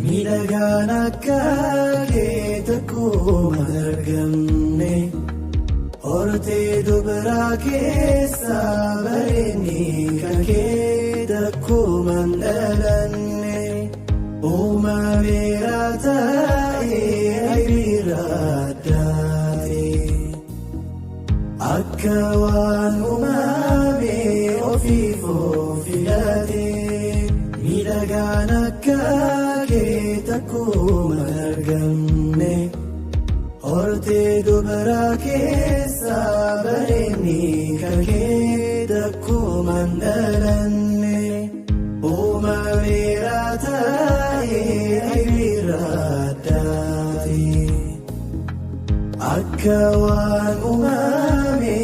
Miidhagaan akka kee takkuma argamne, hortee dubaraa keessa bareedni kan kee takkuma hin dhalanne. Uumameera ta'ee aybiirra addaate, akka waan uumame ofiif of filate. Miidhagaan akka kee takkuma argamne, hortee dubaraa keessa bareedni kan kee takkuma hin dhalanne. Uumameera ta'ee aybiirra addaate, akka waan uumame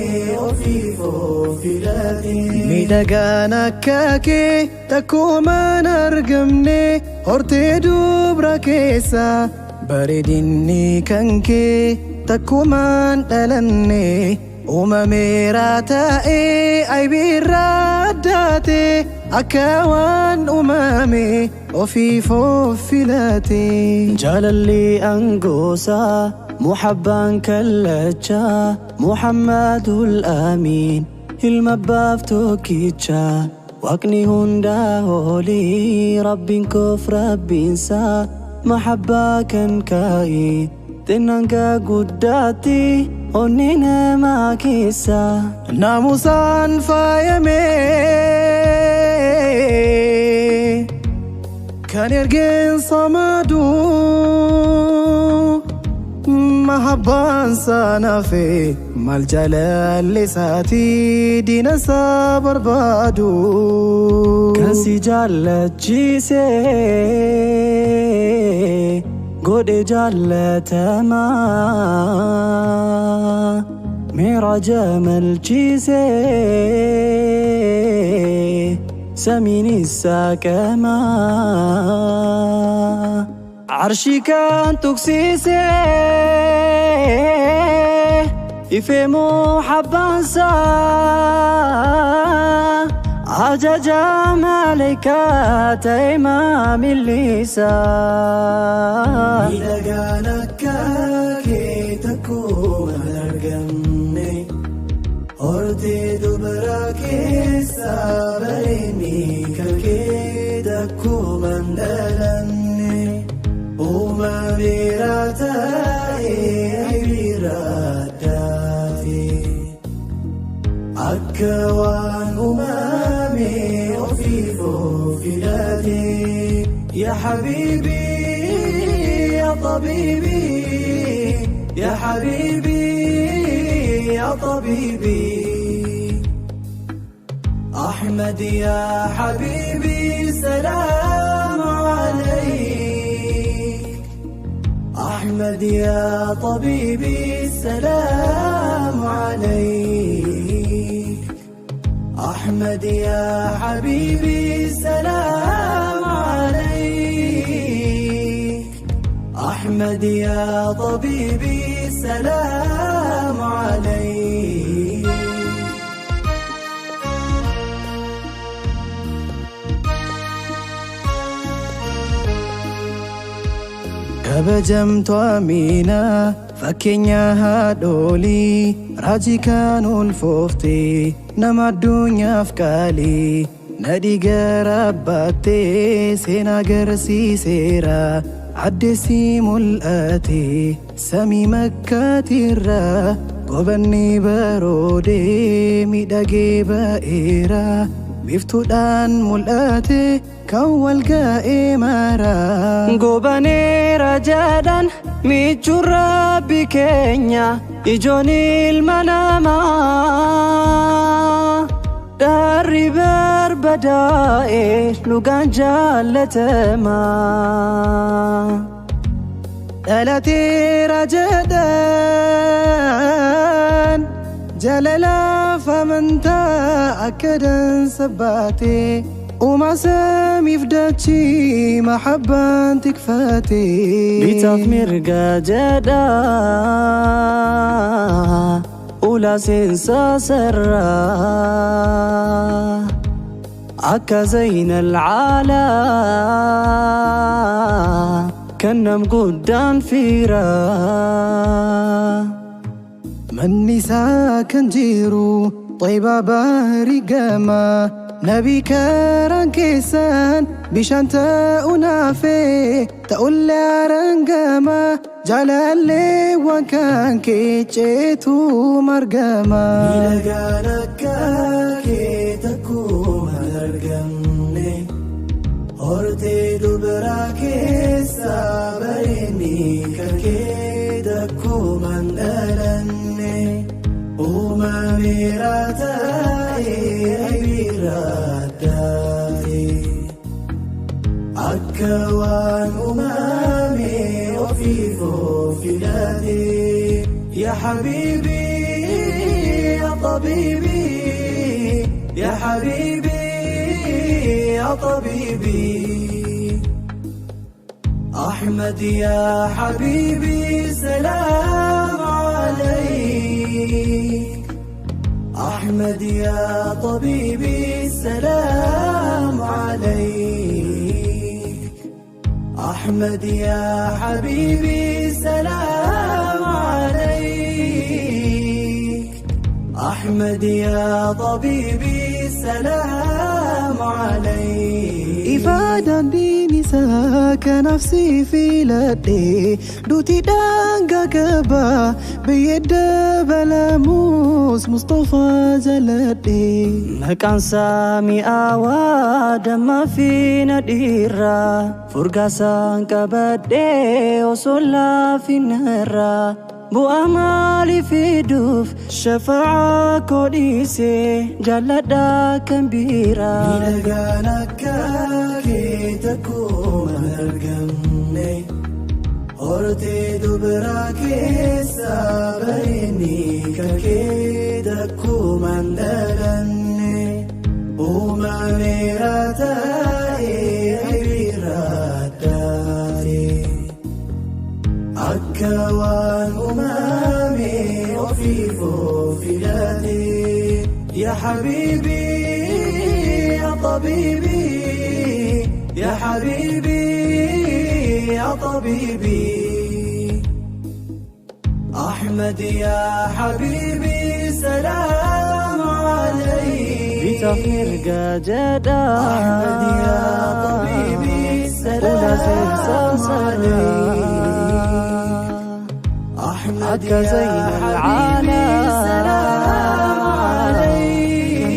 ofiif of filate. Miidhagaan akka kee takkumaan argamne, hortee dubra keessa bareedinni kan kee takkumaan dhalanne. Uumameera ta'ee aybiirra addaate, akka waan uumame ofiif of filate. Jaalalli angoosaa muhabbaan kallachaa Muhammadul Amiin ilma abbaaf tokkichaa, Waaqni hundaa olii Rabbiin koof Rabbiinsaa mahabbaa kan kaa'e xinnaan gaa guddaatti onni namaa keessa. Naamusaan faayame kan ergeen samadu, mahabbaan sanafe maal jaalalli isaatii diina isaa barbaadu. Kan si jaallachiise godhe jaallatamaa, miiraja malchiise samiin saaqamaa, arshii kan tuqsiise ifee muhabbaansaa, ajaja maleykaa ta'e maamillisaa. Miidhagaan akka kee takkuma argamne, hortee dubaraa keessa bareedni kan kee takkuma hin dhalanne. Uumameera ta'ee aybiirra addaate, akka waan uumame ofiif of filate. يا حبيبي يا طبيبي، يا حبيبي يا طبيبي، أحمد يا حبيبي سلام عليك، أحمد يا طبيبي سلام عليك، أحمد يا حبيبي سلام عليك، أحمد يا طبيبي سلام عليك. Kabajamtu Aminaa fakkeenya haadholii, raajii kan ulfoofte nama addunyaaf qaalii, nadhii gara baattee seenaa agarsiiseera. Addeessi mul'ate samii makkaatirra, gobanni baroodee miidhagee ba'eera. Biiftuudhaan mul'ate kan wal ga'ee mara. Gobaneera jedhan michuun Rabbi keenya ijoon ilma namaa, Darri barbadaa'e lugaan jaalatamaa. Dhalateera jedhan jaalalaaf amantaa akka dansa baate, uumaa samiif dachii mahabbaan tikfate. Bitaaf mirga jedha. Ula seensaa sarraa akka zayna alcaalaa kan nam guddaan fiiraa. Manni isaa kan jiru Xaybaa bahri gama Nabi karaan keessan bishaan ta'uu naafee ta'ullee arangama jaalallee waan kan kee ceetu margama. Miidhagaan akka kee takkuma hin argamne hortee dubaraa keessa bareedni kan kee takkuma hin dhalanne uumameera ta'ee aybiirraa addaate akka waan uumame ofiif of filate yaa habiibi yaa tabiibi yaa habiibi yaa tabiibi أحمد يا حبيبي سلام عليك أحمد يا طبيبي سلام عليك أحمد يا حبيبي سلام عليك أحمد يا طبيبي سلام عليك Ifaadhaan diin isaa kan nafsi filadhe duuti daangaa qaba biyya dabalamus Mustafaa jaladhe. Maqaan isaa mi'aawaa dammaa fi nadhiirraa furgaasaan qabadhee osoo laafinarraa bu'aa maalii fiduuf shafa'aa koo dhiisee jaalladhaa kan biraa. Miidhagaan akka kee takkuma hin argamne hortee dubaraa keessa bareedni kan kee takkuma hin dhalanne uumameera ta'ee aybiirraa addaate akka waan uumame ofiif of filate yaa habiibi yaa tabiibi yaa habiibi yaa tabiibi أحمد يا حبيبي سلام عليك Bitaaf mirga jedhaa أحمد يا طبيبي Ula seensaa سلام sarraa عليك أحمد akka يا zayna حبيبي alcaalaa سلام kan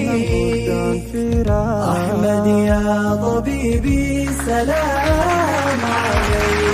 nam guddaan عليك fiiraa. أحمد يا طبيبي سلام عليك.